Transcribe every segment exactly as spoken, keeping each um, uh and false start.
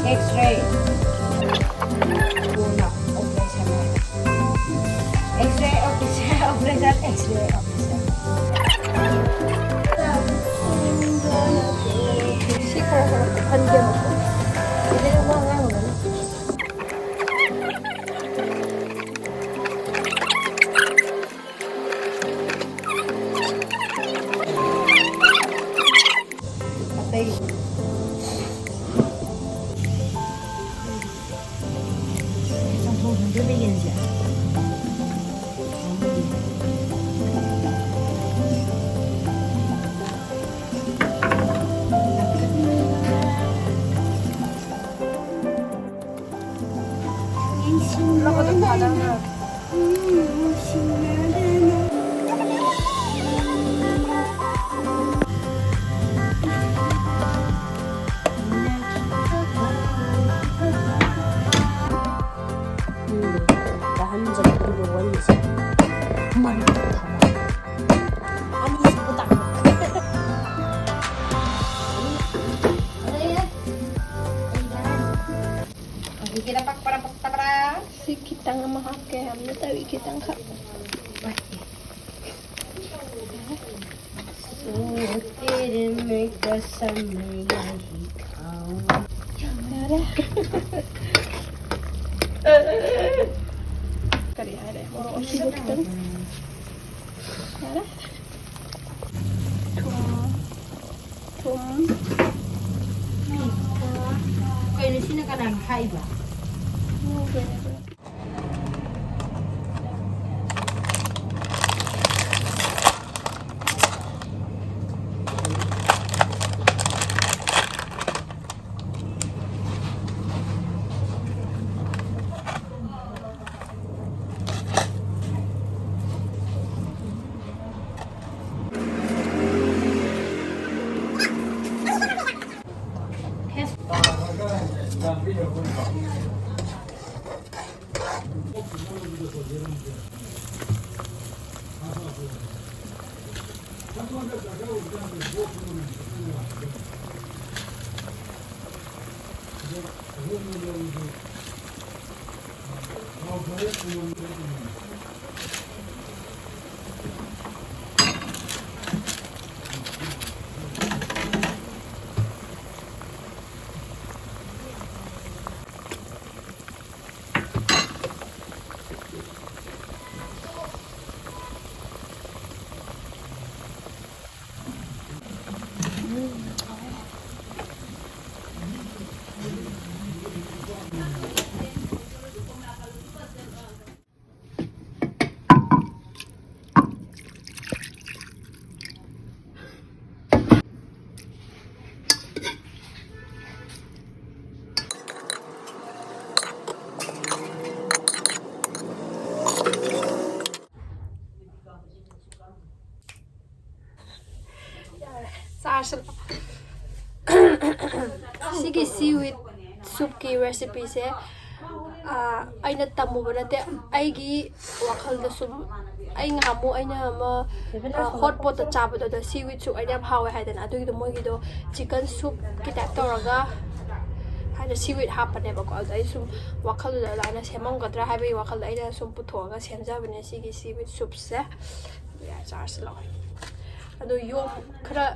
X-ray. X-ray officer, operation, X-ray officer. ꯁꯤ ꯈꯔ ꯈꯔ ꯀꯨꯞꯍꯟꯒꯦꯕꯀꯣ꯫ ꯁꯤꯗꯩ ꯑꯃ ꯑꯉꯥꯡ ꯑꯃꯅ꯫ ꯑꯇꯩ꯫ ꯆꯝꯊꯣꯡ ꯊꯣꯡꯗꯣꯏꯕ ꯌꯦꯟꯁꯦ꯫ ꯂꯧꯕꯗꯣ ꯊꯥꯗꯈ꯭ꯔꯕ꯫ ꯎꯝ, ꯇꯥꯍꯟꯖꯔꯛꯇ꯭ꯔꯤꯕ ꯋꯥꯔꯤꯁꯦ꯫ ꯃꯔꯝ ꯊꯝꯃꯣ꯫ ꯑꯅꯤꯁꯨꯕ ꯇꯥꯛꯄ꯫ ꯍꯧꯖꯤꯛꯀꯤꯗ ꯄꯛꯄ꯭ꯔꯥ ꯄꯛꯇꯕ꯭ꯔꯥ? ꯁꯤ ꯈꯤꯇꯪ ꯑꯃ ꯍꯥꯞꯀꯦ ꯍꯥꯏꯕꯅꯦ, ꯇꯧꯏ ꯈꯤꯇꯪꯈꯛ꯫ ꯌꯥꯔꯦ꯫ ꯀꯔꯤ ꯍꯥꯏꯔꯦ? ꯃꯣꯔꯣꯛ ꯑꯁꯨꯕ ꯈꯤꯇꯪ꯫ ꯌꯥꯔꯦ꯫ ꯊꯨꯝ꯫ ꯊꯨꯝ꯫ ꯀꯩꯅꯣ ꯁꯤꯅ ꯀꯅꯥꯅ ꯊꯥꯛꯏꯕ? ꯉꯧꯗꯣꯏꯅꯦ ꯑꯗꯨ꯫ ꯆꯥꯔꯁꯤ꯫ ꯁꯤꯒꯤ seaweed soupꯀꯤ recipeꯁꯦ, ꯑꯥ, ꯑꯩꯅ ꯇꯝꯃꯨꯕ ꯅꯠꯇꯦ, ꯑꯩꯒꯤ ꯋꯥꯈꯜꯗ ꯁꯨꯝ, ꯑꯩ ꯉꯍꯥꯟꯃꯨꯛ ꯑꯩꯅ ꯑꯃ, ꯑꯥ, hot potꯇ ꯆꯥꯕꯗꯣ, ꯑꯗ seaweed soup ꯑꯩꯅ ꯌꯥꯝ ꯍꯥꯎꯋꯦ ꯍꯥꯏꯗꯅ, ꯑꯗꯨꯒꯤꯗꯣ ꯃꯣꯏꯒꯤꯗꯣ chicken soupꯀꯤ type ꯇꯧꯔꯒ ꯍꯥꯏꯗꯤ seaweed ꯍꯥꯞꯄꯅꯦꯕꯀꯣ꯫ ꯑꯗ ꯑꯩ ꯁꯨꯝ ꯋꯥꯈꯜꯗꯨꯗ ꯑꯗꯨꯃꯥꯏꯅ ꯁꯦꯝꯃꯝꯒꯗ꯭ꯔꯥ ꯍꯥꯏꯕꯒꯤ ꯋꯥꯈꯜꯗ ꯑꯩꯅ ꯁꯨꯝ ꯄꯨꯊꯣꯛꯑꯒ ꯁꯦꯝꯖꯕꯅꯦ ꯁꯤꯒꯤ seaweed soupꯁꯦ꯫ ꯌꯥꯔꯦ, ꯆꯥꯔꯁꯤ ꯂꯥꯛꯑꯣ꯫ ꯑꯗꯣ ꯌꯣꯝ-, ꯈꯔ,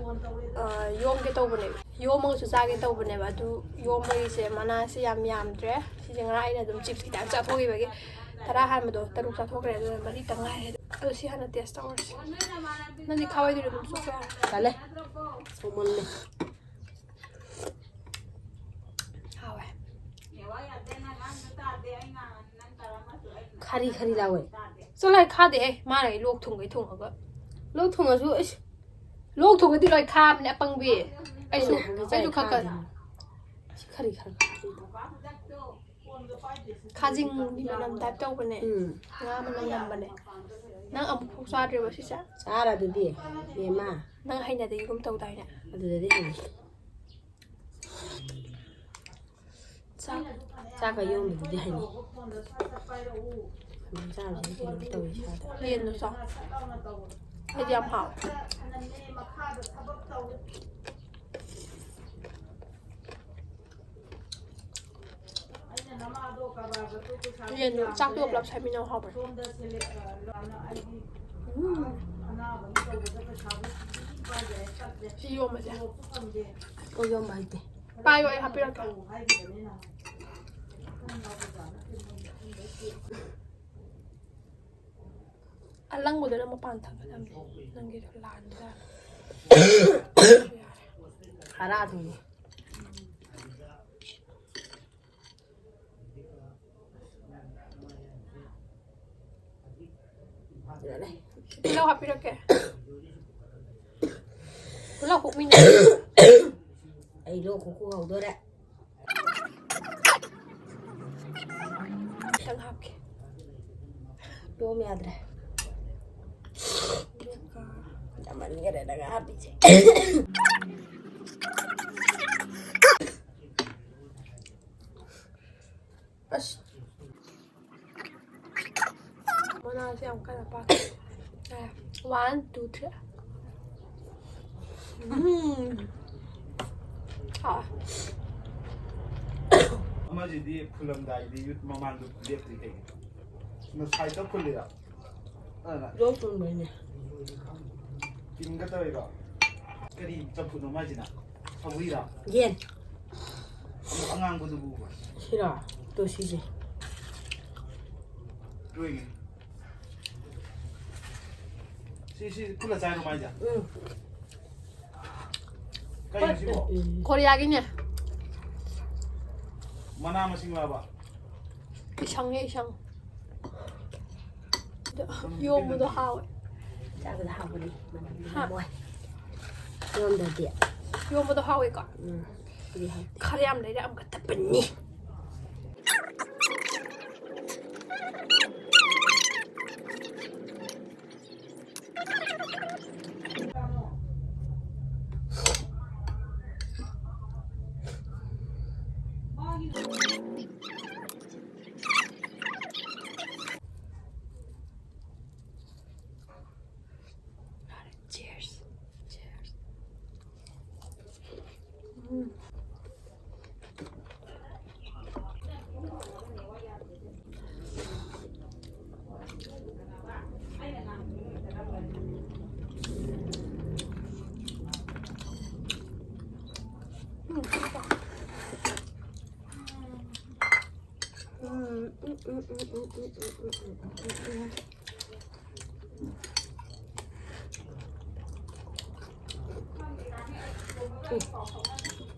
ꯑ, ꯌꯣꯝꯒꯦ ꯇꯧꯕꯅꯦꯕ, ꯌꯣꯝꯃꯒꯁꯨ ꯆꯥꯒꯦ ꯇꯧꯕꯅꯦꯕ꯫ ꯑꯗꯨ ꯌꯣꯝꯕꯒꯤꯁꯦ ꯃꯅꯥꯁꯦ ꯌꯥꯝ ꯌꯥꯝꯗ꯭ꯔꯦ꯫ ꯁꯤꯁꯦ ꯉꯔꯥꯡ ꯑꯩꯅ ꯑꯗꯨꯝ chipsꯀꯤ type ꯆꯥꯊꯣꯛꯈꯤꯕꯒꯤ, ꯇꯔꯥ ꯍꯥꯟꯕꯗꯣ ꯇꯔꯨꯛ ꯆꯥꯊꯣꯛꯈ꯭ꯔꯦ, ꯑꯗꯨꯅ ꯃꯔꯤꯇꯪ ꯉꯥꯏꯔꯦ꯫ ꯑꯗꯣ ꯁꯤ ꯍꯥꯟꯅ taste ꯇꯧꯔꯁꯤ꯫ ꯅꯪꯗꯤ ꯈꯥꯕꯩꯗꯨꯗ ꯑꯗꯨꯝ ꯆꯨꯞꯄ ꯌꯥꯔꯦ꯫ ꯇꯜꯂꯦ꯫ ꯁꯧꯃꯜꯂꯦ꯫ ꯍꯥꯎꯋꯦ꯫ ꯈꯥꯔꯤ ꯈꯥꯔꯤ ꯂꯥꯎꯋꯦ꯫ ꯆꯠꯂꯣꯍꯦ, ꯈꯥꯗꯦꯍꯦ꯫ ꯃꯥꯅ ꯑꯩ ꯂꯣꯛ ꯊꯨꯡꯒꯩ ꯊꯨꯡꯉꯒ꯫ ꯂꯣꯛ ꯊꯨꯡꯉꯁꯨ, ꯏꯁ꯫ ꯂꯣꯛ ꯊꯨꯡꯉꯗꯤ ꯂꯣꯏ ꯈꯥꯕꯅꯦ, ꯑꯄꯪꯕꯤ꯫ ꯑꯩꯁꯨ, ꯑꯩꯅ ꯍꯪꯉꯤ ꯑꯩꯁꯨ ꯆꯥꯏ ꯈꯔ ꯈꯔ꯫ ꯈꯥꯗꯦ꯫ ꯁꯤ ꯈꯥꯔꯤ ꯈꯔ ꯈꯥꯔꯤ ꯇꯧ꯫ ꯈꯥꯖꯤꯡꯒꯤ ꯃꯅꯝ type ꯇꯧꯕꯅꯦ꯫ ꯎꯝ꯫ ꯉꯥ ꯃꯅꯝ ꯅꯝꯕꯅꯦ꯫ ꯅꯪ ꯑꯃꯨꯛꯐꯥꯎ ꯆꯥꯗ꯭ꯔꯤꯕꯣ ꯁꯤꯁꯦ? ꯆꯥꯔ ꯑꯗꯨꯗꯤ, ꯕꯦꯝꯃ꯫ ꯅꯪ ꯍꯩꯅꯗꯦꯒꯨꯝ ꯇꯧꯗꯥꯏꯅꯦ? ꯑꯗꯨꯗꯗꯤ ꯍꯩꯅꯗꯦ꯫ ꯆꯥꯛ, ꯆꯥꯛꯀ ꯌꯣꯟꯕꯗꯨꯗꯤ ꯍꯩꯅꯩ꯫ ꯆꯥꯕꯁꯤꯗꯤ ꯀꯩꯅꯣꯝ ꯇꯧꯋꯤ ꯏꯁꯥꯗ꯫ ꯌꯦꯟꯗꯣ ꯆꯥꯎ꯫ ꯑꯩꯗꯤ ꯌꯥꯝ ꯍꯥꯎꯋꯦ꯫ ꯌꯦꯟꯗꯣ ꯆꯥꯛꯇꯨꯒ ꯄꯨꯂꯞ ꯁꯥꯏꯃꯤꯟꯅꯧ ꯍꯥꯎꯕꯅꯦ꯫ ꯎꯝ꯫ ꯁꯤ ꯌꯣꯝꯕꯁꯦ꯫ ꯑꯣ, ꯌꯣꯝꯕ ꯍꯩꯇꯦ꯫ ꯄꯥꯏꯌꯣ, ꯑꯩ ꯍꯥꯞꯄꯤꯔꯛꯀꯦ꯫ ꯑꯂꯪꯕꯗꯨꯅ ꯃꯄꯥꯟ ꯊꯝꯒꯗꯕꯅꯤ꯫ ꯅꯪꯒꯤꯗꯣ ꯂꯥꯟꯖꯥꯠꯅꯤ꯫ ꯍꯥꯔꯥ ꯊꯣꯡꯉꯦ꯫ ꯇꯤꯜꯍꯧ ꯍꯥꯞꯄꯤꯔꯛꯀꯦ꯫ ꯄꯨꯂꯞ ꯍꯨꯛꯃꯤꯟꯅ꯫ ꯑꯩ ꯂꯣꯛ ꯈꯨꯈꯨ ꯍꯧꯗꯣꯔꯦ꯫ ꯈꯤꯇꯪ ꯍꯥꯞꯀꯦ꯫ ꯌꯣꯝ ꯌꯥꯗ꯭ꯔꯦ꯫ ꯌꯥꯝꯃꯟꯈꯔꯦ ꯅꯪ ꯍꯥꯞꯄꯤꯁꯦ꯫ ꯑꯁ꯫ ꯃꯅꯥꯁꯦ ꯌꯥꯝ ꯀꯟꯅ ꯄꯥꯛ-, ꯑꯦ, one, two, three꯫ ꯎꯝ꯫ ꯍꯥꯎꯋꯦ꯫ ꯑꯃꯁꯤꯗꯤ ꯐꯨꯜꯂꯝꯗꯥꯏꯗꯤ ꯌꯨꯠ ꯃꯃꯥꯡꯗ ꯂꯦꯞꯇ꯭ꯔꯤ ꯀꯩꯒꯤꯅꯣ? ꯉꯁꯥꯏꯇ ꯐꯨꯜꯂꯤꯔ? ꯑꯗꯨꯅ ꯂꯣꯛ ꯊꯨꯡꯕꯩꯅꯦ꯫ ꯇꯤꯟꯒ ꯇꯧꯔꯤꯔꯣ? ꯀꯔꯤ ꯆꯝꯐꯨꯠꯅꯣ ꯃꯥꯏꯁꯤꯅ? ꯁꯧꯒ꯭ꯔꯤꯔꯥ? ꯌꯦꯟ꯫ ꯑꯉꯥꯡꯕꯗꯨꯕꯨ꯫ ꯁꯤꯔꯣ? ꯇꯣ ꯁꯤꯁꯦ꯫ ꯇꯣꯏꯅꯦ꯫ ꯁꯤ, ꯁꯤ ꯐꯨꯠꯂ ꯆꯥꯏꯔꯣ ꯃꯥꯏꯁꯦ? ꯎꯝ꯫ ꯀꯩꯅꯣ ꯁꯤꯕꯣ? ꯎꯝ꯫ ꯀꯣꯔꯤꯌꯥꯒꯤꯅꯦ꯫ ꯃꯅꯥ ꯃꯁꯤꯡ ꯂꯥꯕ? ꯏꯁꯪꯅꯦ, ꯏꯁꯪ꯫ ꯑꯗꯣ ꯌꯣꯝꯕꯗꯣ ꯍꯥꯎꯋꯦ꯫ ꯆꯥꯕꯗ ꯍꯥꯎꯕꯅꯤ, ꯃꯅꯝꯗꯤ ꯍꯥ? ꯅꯝꯃꯣꯏ꯫ ꯌꯣꯝꯗꯗꯤ꯫ ꯌꯣꯝꯕꯗꯣ ꯍꯥꯎꯋꯦꯀꯣ? ꯎꯝ, ꯑꯗꯨꯗꯤ ꯍꯥꯎꯇꯦ꯫ ꯈꯔ ꯌꯥꯝ ꯂꯩꯔꯛꯑꯝꯒꯗꯕꯅꯤ꯫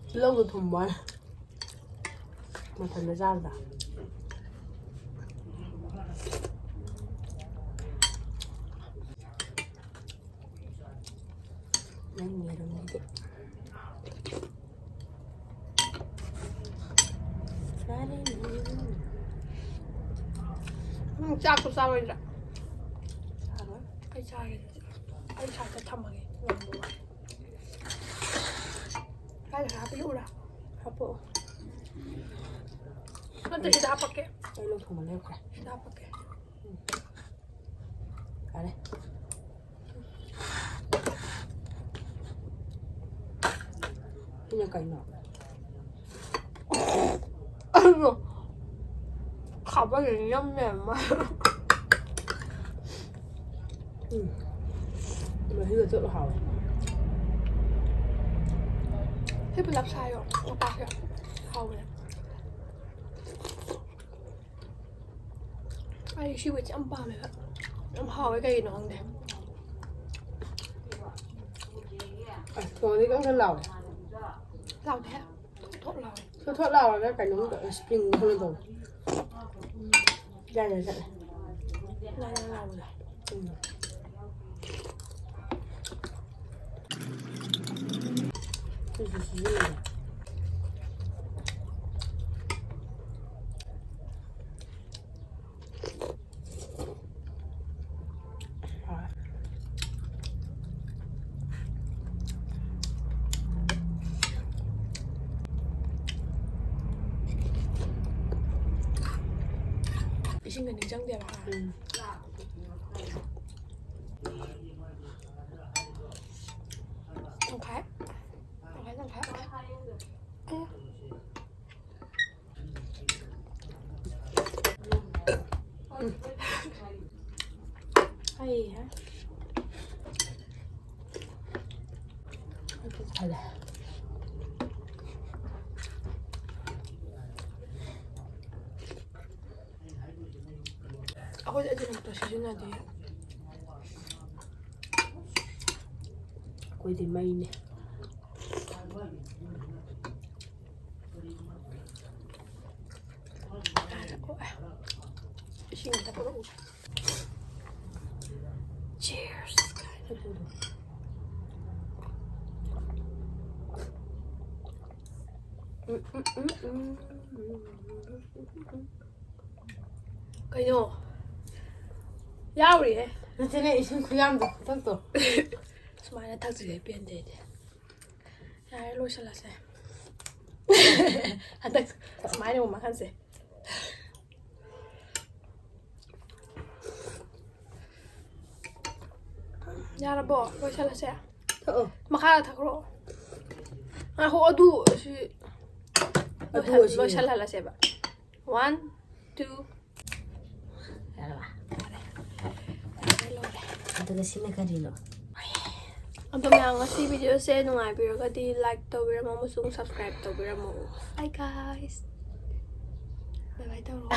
ꯇꯤꯜꯍꯧꯗꯣ ꯊꯨꯝꯕ ꯋꯥꯅꯦ꯫ ꯃꯊꯟꯗ ꯆꯥꯕꯗ꯫ ꯅꯪ ꯌꯦꯔꯨꯝꯁꯤꯗꯤ꯫ ꯅꯪ ꯆꯥꯛꯇꯣ ꯆꯥꯔꯣꯏꯗ꯭ꯔꯥ? ꯆꯥꯔꯣꯏ꯫ ꯑꯩ ꯆꯥꯒꯦ ꯑꯗꯨꯗꯤ꯫ ꯑꯩ ꯁꯥꯏꯗ ꯊꯝꯃꯒꯦ꯫ ꯀꯥꯏꯗ ꯍꯥꯞꯄꯤꯔꯛꯎꯔꯥ? ꯍꯥꯞꯄꯛꯑꯣ꯫ ꯅꯠꯇꯦ, ꯁꯤꯗ ꯍꯥꯞꯄꯛꯀꯦ꯫ ꯑꯩ ꯂꯧꯊꯣꯛꯃ ꯂꯩꯔꯛꯈ꯭ꯔꯦ꯫ ꯁꯤꯗ ꯍꯥꯞꯄꯛꯀꯦ꯫ ꯌꯥꯔꯦ꯫ ꯁꯤꯅ ꯀꯩꯅꯣ? ꯑꯩꯗꯣ ꯈꯥꯕꯩꯁꯦ ꯌꯥꯝ ꯂꯦꯝꯃ꯫ ꯎꯝ꯫ ꯃꯍꯤꯒ ꯆꯣꯠꯂ ꯍꯥꯎꯋꯦ꯫ ꯁꯤ ꯄꯨꯂꯞ ꯁꯥꯏꯌꯣ꯫ ꯃꯄꯥꯁꯦ ꯍꯥꯎꯕꯅꯦ꯫ ꯑꯩ ꯁꯤ ꯋꯤꯠꯁꯦ ꯌꯥꯝ ꯄꯥꯝꯃꯦꯕ꯫ ꯌꯥꯝ ꯍꯥꯎꯋꯦ, ꯀꯩꯒꯤꯅꯣ ꯈꯪꯗꯦ꯫ ꯑꯁ, ꯊꯣꯡꯗꯤ ꯀꯟ ꯀꯟ ꯂꯥꯎꯋꯦ꯫ ꯂꯥꯎꯗꯦꯍꯦ꯫ ꯊꯣꯠ ꯊꯣꯠ ꯂꯥꯎꯋꯦ꯫ ꯊꯣꯠ ꯊꯣꯠ ꯂꯥꯎꯔꯒ ꯀꯩꯅꯣꯝ ꯇꯧꯋꯦ, ꯁ꯭ꯄ꯭ꯔꯤꯡ ꯊꯣꯛꯅ ꯇꯧꯋꯦ꯫ ꯌꯥꯏ, ꯌꯥꯏ, ꯆꯠꯂꯦ꯫ ꯅꯥꯟ ꯅꯥꯟ ꯂꯥꯎꯕꯗꯣ꯫ ꯎꯝ꯫ ꯁꯤꯁꯨ ꯁꯤꯖꯤꯟꯅꯩ꯫ ꯏꯁꯤꯡꯒ ꯅꯤꯡꯁꯤꯡꯗꯦꯕ꯫ ꯎꯝ꯫ ꯇꯪꯈꯥꯏ꯫ ꯇꯪꯈꯥꯏ, ꯇꯪꯈꯥꯏ꯫ ꯑꯌꯥ꯫ ꯎꯝ꯫ ꯍꯩ ꯍꯥ꯫ ꯑꯗꯨ ꯐꯔꯦ꯫ ꯑꯩꯈꯣꯏꯗꯤ ꯑꯗꯨ ꯑꯝꯇ ꯁꯤꯖꯤꯟꯅꯗꯦ꯫ ꯑꯩꯈꯣꯏꯗꯤ ꯃꯩꯅꯦ꯫ ꯏꯁꯤꯡ ꯑꯝꯇ ꯄꯨꯔꯛꯎ꯫ Cheers ꯀꯥꯏꯅ꯫ ꯎꯝ, ꯎꯝ, ꯎꯝ, ꯎꯝ, ꯎꯝ, ꯎꯝ, ꯎꯝ, ꯎꯝ, ꯎꯝ꯫ ꯀꯩꯅꯣ? ꯌꯥꯎꯔꯤꯍꯦ꯫ ꯅꯠꯇꯦꯅꯦ, ꯏꯁꯤꯡ ꯈꯨꯌꯥꯝꯗꯣ, ꯈꯨꯊꯛꯇꯣ꯫ ꯁꯨꯃꯥꯏꯅ ꯊꯛꯇ꯭ꯔꯗꯤ ꯄꯦꯟꯗꯦ ꯑꯩꯗꯤ꯫ ꯌꯥꯔꯦ, ꯂꯣꯏꯁꯤꯜꯂꯁꯦ꯫ ꯍꯟꯗꯛ ꯁꯨꯃꯥꯏꯅ ꯑꯃꯨꯛ ꯃꯈꯜꯁꯦ꯫ ꯌꯥꯔꯕꯣ? ꯂꯣꯏꯁꯤꯜꯂꯁꯦ? ꯊꯛꯑꯣ꯫ ꯃꯈꯥꯗ ꯊꯛꯈ꯭ꯔꯣ꯫ ꯉꯥꯏꯈꯣ, ꯑꯗꯨ ꯁꯤ ꯑꯗꯨ ꯂꯣꯏꯁꯜ-, ꯑꯁꯤ ꯂꯣꯏꯁꯜꯍꯜꯂꯁꯦꯕ꯫ One, two꯫ ꯌꯥꯔꯕ? ꯌꯥꯔꯦ, ꯂꯣꯏꯔꯦ꯫ ꯑꯗꯨꯒ ꯁꯤꯅ ꯀꯔꯤꯅꯣ? ꯑꯗꯣ ꯃꯌꯥꯝ, ꯉꯁꯤ video ꯁꯦ ꯅꯨꯡꯉꯥꯏꯕꯤꯔꯒꯗꯤ like ꯇꯧꯕꯤꯔꯝꯃꯣ ꯑꯃꯁꯨꯡ subscribe ꯇꯧꯕꯤꯔꯝꯃꯣ꯫ Bye guys꯫ Bye bye ꯇꯧꯔꯣ꯫